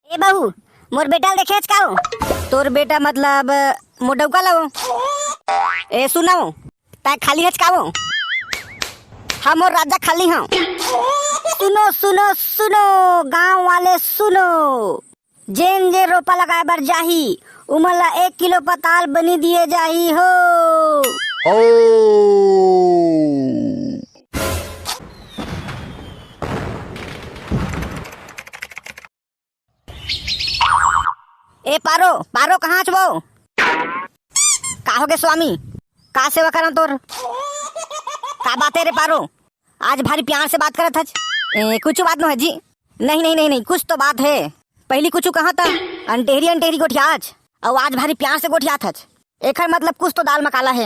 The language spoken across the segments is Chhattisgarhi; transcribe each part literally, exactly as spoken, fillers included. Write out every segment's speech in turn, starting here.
ए बहू, मोर बेटा ल देखे हच का वो? तोर बेटा मतलब मोर डौका ल वो? ए सुन ना वो, तैं खाली हच का वो? हम मोर राजा खाली हंव। सुनो, सुनो, सुनो, गांव वाले सुनो, जेन जे रोपा लगाए बर जाही, उमन ला एक किलो पताल बनी दिए जाही हो। ओ। ए पारो, पारो, कहाँ हच वो? का होगे स्वामी? का सेवा करंव तोर? का बात हे रे पारो? आज भारी प्यार से बात करत हच। ए, कुछ बात नो हे जी। नहीं, नहीं, नहीं, नहीं, कुछ तो बात हे। पहिली कुछ कहा था, अंटेरी अंटेरी गोठियाच, अउ आज भारी प्यार से गोठियात हच। एखर मतलब कुछ तो दाल म काला हे।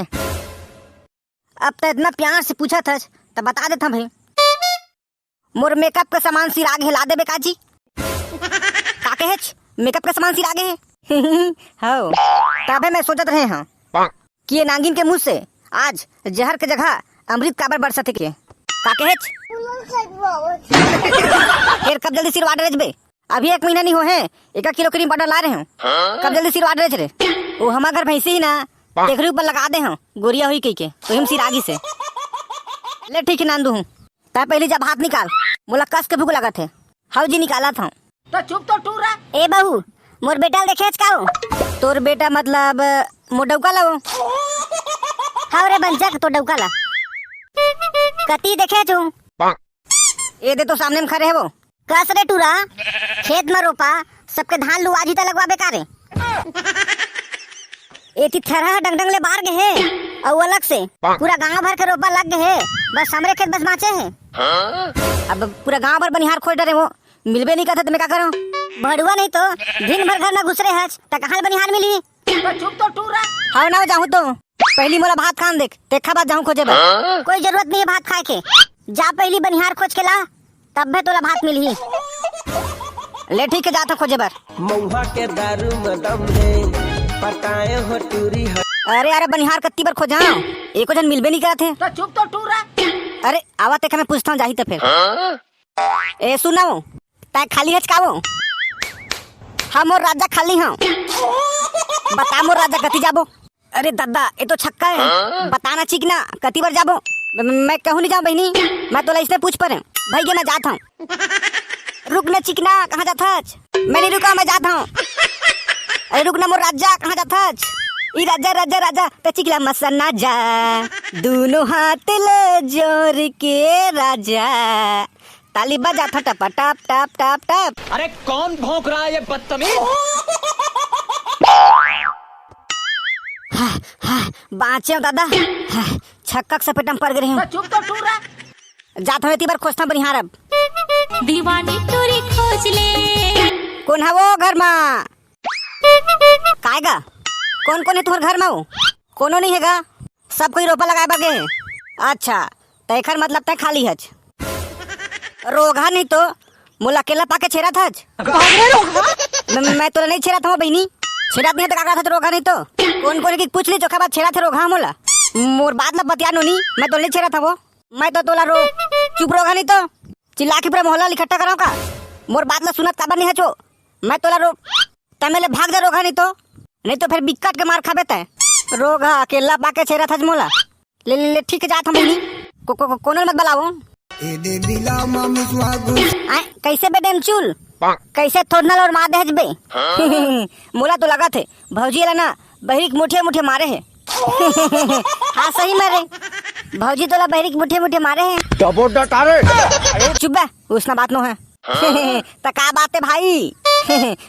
अब त इतना प्यार से पूछत हच, त बता देत हंव भाई। मोर मेकअप के सामान सिरागे हे, ला देबे का जी? का कहेच? मेकअप के सामान सिरागे हे? हव, तभे मैं सोचत रहे हंव कि ये नागिन के मुंह से आज जहर के जगह अमृत काबर बरसत हे के? का कहेच? फेर कब जल्दी सिरवा डरेच बे? अभी एक महीना नहीं हो हे, एक किलो क्रीम पाउडर ला रहे हंव। कब जल्दी सिरवा डरेच रे? वो हमर घर भैंसी ही ना, तेकरे ऊपर लगा दे हंव, गोरिया होही कहिके, तो हिम सिरागी से। ले ठीक हे, नान दूहूं। तैं पहिली जा भात निकाल, मोला कस के भूख लागत हे। हव जी, निकालत हंव। तो चुप तो टूरा। ए बहू, मोर बेटा ल देखे हच का वो? तोर बेटा मतलब मोर डौका ल वो? हव रे बंचक, तोर डौका ल। कती देखे हच वो? ए दे तो सामने म खड़े हे वो। कस रे टूरा, खेत म रोपा, सबके धान लुवा जी त लगवाबे का रे? एती थरहा डंग डंग ले बार गे हे, अउ अलग से पूरा गांव भर के रोपा लग गे हे, बस हमरे खेत बस बांचे हे। अब पूरा गांव भर बनिहार खोज डरे वो, मिलबे नहीं करत हे त मैं का करंव? भड़ुआ नहीं तो दिन भर घर म घुसरे हच, त कहां ले बनिहार मिलही? तो चुप तो टूरा। हव ना, जाहूं तो पहिली मोला भात खान देख, तेखर बाद जाहूं खोजे बर। कोई जरूरत नहीं हे भात खाए के, जा पहिली बनिहार खोज के ला, तभे तोला भात मिलही। ले ठीक हे, जात हंव खोजे बर। मउहा के दारू म दम हे, पटाए हो टूरी हो। अरे, अरे, बनिहार कत्ती बर खोजंव, एको झन मिलबे नहीं करत हे। तो चुप तो टूरा। अरे, आवा तेखर मैं पूछत हंव, जाही त फेर। ए, सुन ना वो, तैं खाली हच का वो? हम मोर राजा खाली हंव। बता मोर राजा, कती जाबो? अरे ददा, ए तो छक्का हे। बता ना चिकना, कती बर जाबो? म-, मैं कहूं नहीं जांव बहिनी, मैं तोला इसने पूछ परेंव। भइगे, मैं जात हंव। रुक ना चिकना, कहां जात हच? मैं नहीं रुकंव, मैं जात हंव। अरे रुक ना मोर राजा, कहां जात हच? ई राजा, राजा, राजा, त चिकला मसना जा। दूनों हाथ ल जोर के राजा। ताली बजात हंव टपा टप, टप, टप, टप। अरे कौन भौंक रहा है ये बदतमीज? हा, हा, बांचेंव ददा। हा, छक्का के सपेटा म पर गे रहेंव। तो चुप तो टूरा। जात हंव एती बर खोजथंव बनिहार अब। दीवानी टूरी खोज ले। कोन हे वो घर म? काय गा? कोन कोन हे तुम्हर घर म वो? कोनो नहीं हे गा, सब कोई रोपा लगाए बर गे हे। अच्छा, त एखर मतलब तैं खाली हच। रोगहा नहीं तो, मोला अकेला पाके छेरत हच। मैं, मैं तोला नहीं छेरत हंव बहिनी। छेरत नहीं हे त का करत हच रोगहा नहीं तो? कोन कोन हे कि पूछ ले, चोखा बात छेरत हे रोगहा मोला। मोर बात ला बतिया नोनी, मैं तोला नहीं छेरत हंव। मैं तो तोला रो, चुप रोगहा नहीं तो। चिल्ला के पूरा मोहल्ला ल इकट्ठा करंव का? मोर बात ला सुनत काबर नहीं हच वो? मैं तोला रो, तैं मेले भाग जा रोगहा नहीं तो, नहीं तो फेर बिकट के मार खाबे तैं। रोगहा अकेला पाके छेरत हच मोला। ले, ले, ले, ठीक हे, जात हंव बहिनी। को, को, को, कोनो ल मत बलावो। ए दे दिला मा मुसवा घुस। आय, कइसे बे डेमचुल? कइसे थोरना ल ओर मार दे हच बे? मोला तो लगत हे, भौजी ला ना, बहिरी के मुठिया मुठिया मारे हे। हाँ, सही में रे। भौजी तोला बहिरी के मुठिया मुठिया मारे हे। डबो डटारे। चुप बे, उसना बात नो हे। त का बात हे भाई?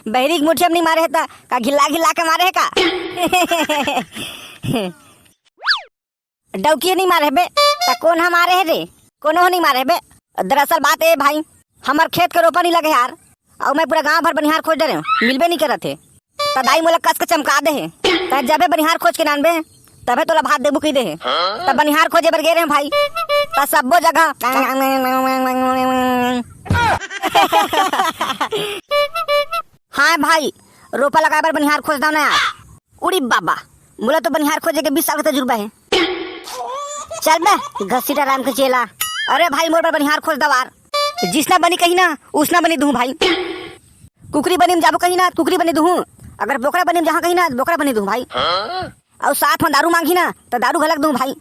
बहिरी के मुठिया म नहीं मारे हे त का घिल्ला घिल्ला के मारे हे का? डौकी नहीं मारे हे बे, त कोन ह मारे हे रे? कोनो ह नहीं मारे हे बे। दरअसल बात ए भाई, हमर खेत के रोपा नहीं लगे यार, अउ मैं पूरा गांव भर बनिहार खोज डरेंव, मिलबे नहीं करत हे। त दाई मोला कस के चमका दे हे, त जबे बनिहार खोज के लानबे, तभे तोला भात देबो कहि दे हे। त बनिहार खोजे बर गे रहेंव भाई, त सब्बो जगह हाँ भाई, रोपा लगाए बर बनिहार खोजथंव ना यार। उड़ी बाबा, मोला तो बनिहार खोजे के बीस साल के तजुर्बा हे। चल बे, घसीटा राम के चेला। अरे भाई, मोर बर बनिहार खोज दव यार। जिसना बनी कही ना, उसना बनी दूं भाई। कुकरी बनी में जाबो कहीं ना, कुकरी बनी दूहूँ। अगर बोकरा बनी में जहाँ कहीं ना, बोकरा बनी दूहूँ भाई। अउ साथ में दारू मांगी ना, त दारू घलक दूहूँ भाई।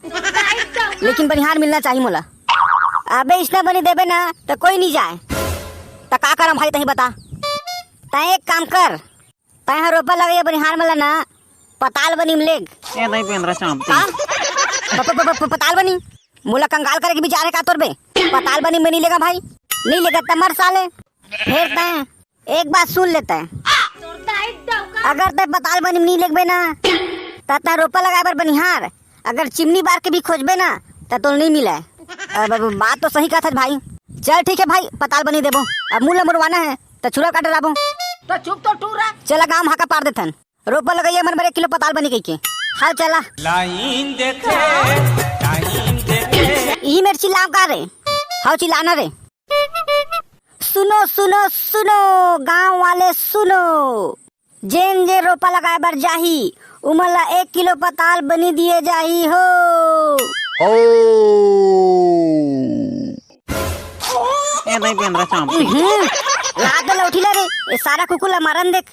लेकिन बनिहार मिलना चाहिए मोला। अबे इसना बनी देबे ना, त कोई नहीं जाए। त का करम भाई, तहीं बता। तैं एक काम कर, तैं ह रोपा लगइया बनिहार मन ला ना, पताल बनी में लेग। ए नहीं पेंदरा चांपती। का? प-, प-, प-, प-, पताल बनी? मोला कंगाल करे के विचार हे का तोर बे? पताल बनी में नहीं लेगा भाई, नहीं लेगा त मर साले। फेर तैं एक बात सुन ले तैं, अगर तैं पताल बनी में नहीं लेगबे ना, त तैं रोपा लगाए बर बनिहार, अगर चिमनी बार के भी खोजबे ना, त तोल नहीं मिले। अब, अब बात तो सही कहत हस भाई। चल ठीक हे भाई, पताल बनी देबो। अब मुंह ला मुड़वाना हे, त छुरा काट लाबो। त चुप तो टूरा। चला गांव हाका पार देथन। रोपा लगइया मन बर एक किलो पताल बनी कहिके। हाल चला। लाइन देखे, टाइम देखे। इही मेर चिल्लाव का रे? हाव चिल्लाना रे। सुनो, सुनो, सुनो, गांव वाले सुनो। जेन जे रोपा लगाए बर जाही, उमन ला एक किलो पताल बनी दिए जाही हो। ओ। ए नहीं पेंदरा चांपती। हम्म, ला दे लौठी ला रे, ये सारा कुकुर ला मारन देख।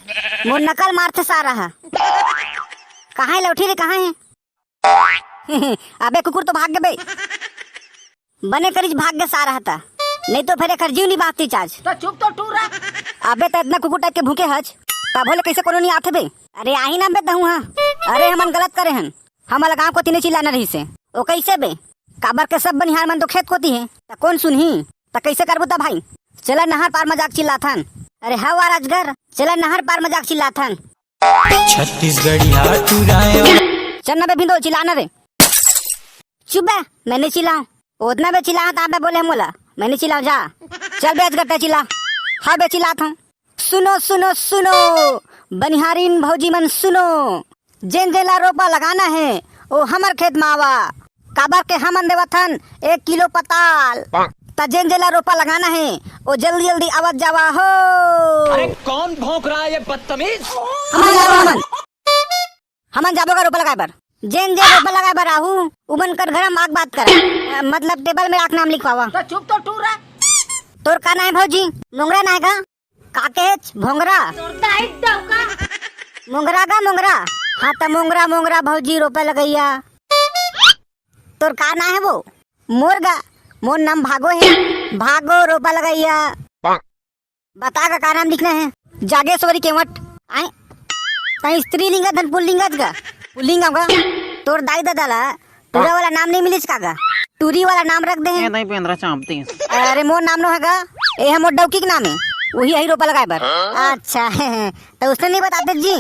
मोर नकल मारथे सारा हा। कहाँ हे लौठी रे, कहाँ हे? अबे कुकुर तो भाग गे बे। बने करिस भाग गे सारा हा त, नहीं तो फेर एकर जीव नहीं बांचतिस आज। त चुप तो टूरा। अबे त इतना कुकुर टाइप के भूखे हच, तभो ले कैसे कोनो नहीं आथे बे? अरे आही ना बे तहूँ हा। अरे हमन गलत करे हन, हमला गांव कोती नहीं चिल्लाना रहिसे। ओ कैसे बे? काबर के सब बनिहार मन तो खेत कोती हे, त कौन सुनही? त कैसे करबो त भाई? चला नहर पार मजाक चिल्लाथन। अरे हवा राजगर, चला नहर पार मजाक चिल्लाथन। छत्तीसगढ़िया टुराए। चल ना बे भिंदो, चिल्ला ना रे। चुप बे, मैं नहीं चिल्लाऊं। ओतना बे चिल्ला, ता बे बोले मोला, मैं नहीं चिल्लाऊं, जा। चल बे अजगर, तैं चिल्ला। हाँ बे, चिल्लात हूँ। सुनो, सुनो, सुनो, बनिहारिन भौजी मन सुनो, जेन जेला रोपा लगाना हे, ओ हमर खेत म आवा, काबर के हमन देवत हन एक किलो पताल। त जेन जेला रोपा लगाना हे, ओ जल्दी जल्दी आवत जावा हो। अरे कौन भौंक रहा है ये बदतमीज? हमन जाबो, हमन। हमन जाबो गा रोपा लगाए बर। जेन जेन रोपा लगाए बर आहू, उमन कर घर म आके बात करा। अ, मतलब टेबल में आके नाम लिखवावा। तो चुप तो टूरा। तोर का नाम हे भौजी? मोंगरा नाम हे गा? का कहेच? भोंगरा? तोर दाई डौका। मोंगरा गा मोंगरा? हाँ त मोंगरा, मोंगरा भौजी रोपा लगइया। तोर का नाम हे वो? मोर गा, मोर नाम भागो हे। भागो रोपा लगइया। बता गा का नाम लिखना हे? जागेश्वरी केवट। आय, तैं स्त्रीलिंग धन पुल्लिंग गा? पुल्लिंग गा। तोर दाई ददा ला टूरा वाला नाम नहीं मिलिस का गा? टूरी वाला नाम रख दे हे। ए, नहीं पेंदरा चांपती। अरे मोर नाम नो हे गा, ए हे मोर डौकी के नाम हे, वही यही रोपा लगाए बर। अच्छा, त उसने नहीं बताते जी।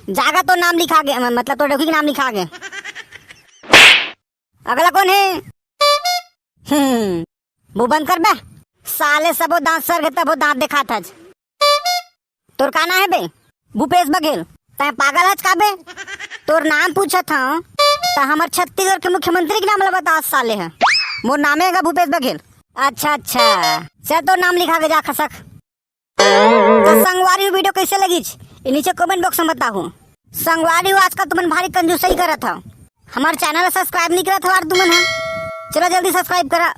जागा तो नाम लिखा गे, मतलब तो डौकी के नाम लिखा गे। अगला कौन हे? हम्म, मुंह बंद कर बे। साले सबो दांत सर गे तभो दांत देखात हच। तोर का नाम हे बे? भूपेश बघेल। तैं पागल हच का बे? तोर नाम पूछत हंव, त हमर छत्तीसगढ़ के मुख्यमंत्री के नाम ला बता साले ह। मोर नामे हे गा भूपेश बघेल। अच्छा, अच्छा। चल तोर नाम लिखा गे जा खसक। त संगवारी हो video कैसे लगिच? ये नीचे comment box में बताहू। संगवारी हो आजकल तुमन भारी कंजूसई करत हव। हमर channel ला subscribe नहीं करत हव यार तुमन ह। चला जल्दी subscribe करा।